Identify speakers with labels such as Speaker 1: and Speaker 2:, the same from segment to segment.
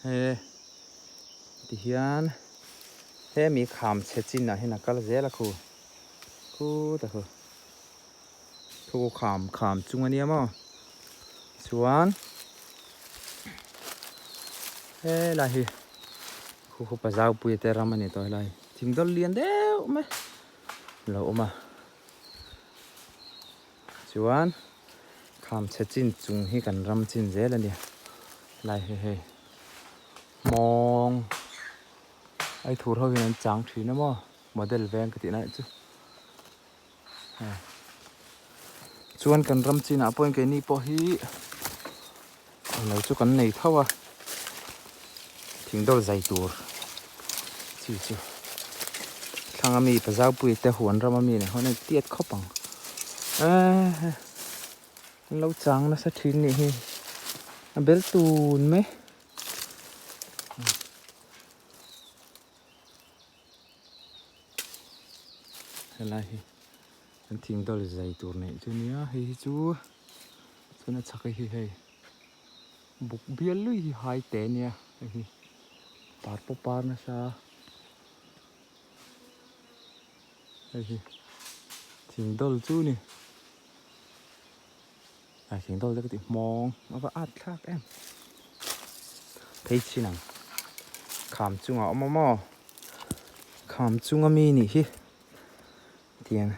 Speaker 1: He ti hian hemi kham chhe chin ah hian a kal zel a khu khutah khu thu kham kham chung ania maw chuan helai hi khu khu pazaupui te ram ani tawh helai thing dawl lian deuh mai a lo awm a chuan kham chhe chin chung hi kan ram chin zel a ni helai hi hei hmawng ai thur ho hian an chang thin a maw model veng ka tih na chu chuan kan ram chinah pawhin keini pawh hi lo chu kan nei tho a thing dawr zai tur chi chu thlang ami pazaupui te huan ram ami nen hawn a intiat khawp ang eee an lo chang nasa thin nih hi a bel tun mai. Helai hi kan thing dawr zai tur neih chu nia hei hi chu chuan a chhak hi hei buk bial lui hi hai te nia hei hi par pawh par nasa hei hi thing dawl chu ni a thing dawl te ka ti hmawng a va at thlak em phei chhin ang kham chungah a awm a maw kham chunga mi nih hi tiang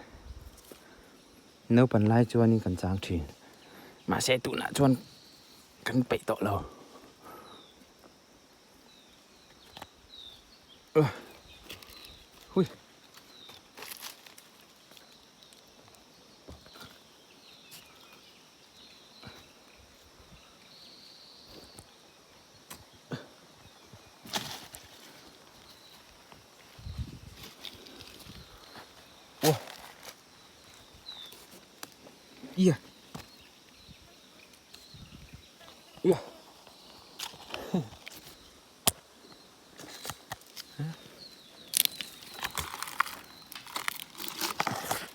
Speaker 1: naupan lai chuanin kan chang thin mahse tunah chuan kan peih tawh lo hui. Ua. Ia. Ia.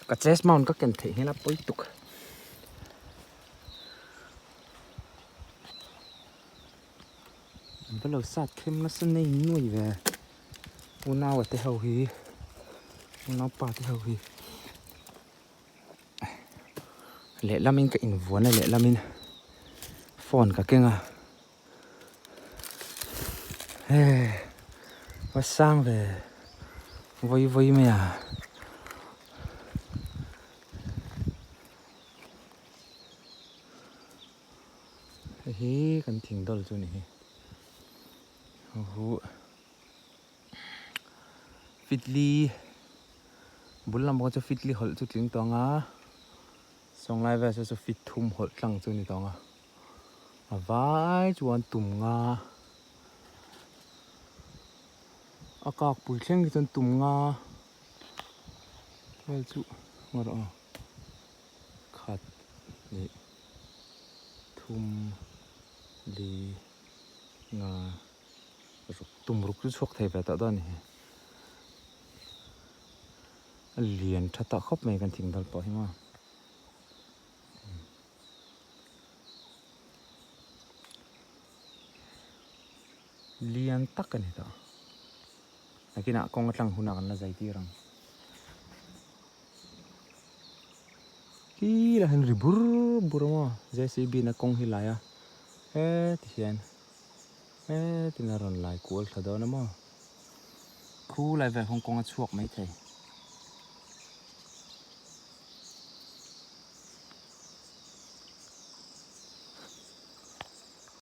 Speaker 1: Ka chest mount ka ken theih hian a pawi tuk. An va lo sat khem nasa nei nuai ve. Unau a te ho hi unau pa te ho hi lehlam in ka invuan a lehlam in phone ka keng a hei va sang ve vawi vawi mai a. Hei hi kan thing dawl chu a ni hi hu fitli bul lam pawh chu fitli hawlh chu tling tawng a sawnglai vel saw chu fit thum hawlh tlang chu a ni tawng a a vai chuan tum nga a kak pui thleng hi chuan tum nga vel chu ngarawh a. Khat leh thum li nga ruk tum ruk chu chhuak thei ve tawh dawn a ni hi a lian tha tawh khawp mai kan thing dal pawh hi maw lian tak a ni tawh nakinah kawng atang hunah kan la zai tir ang. Khi lah hian ri bur bur a maw JCB in a kawng hi lai a heti hian hetin a rawn lai kual thla dawn a maw khu lai vel kawng a chhuak maithei.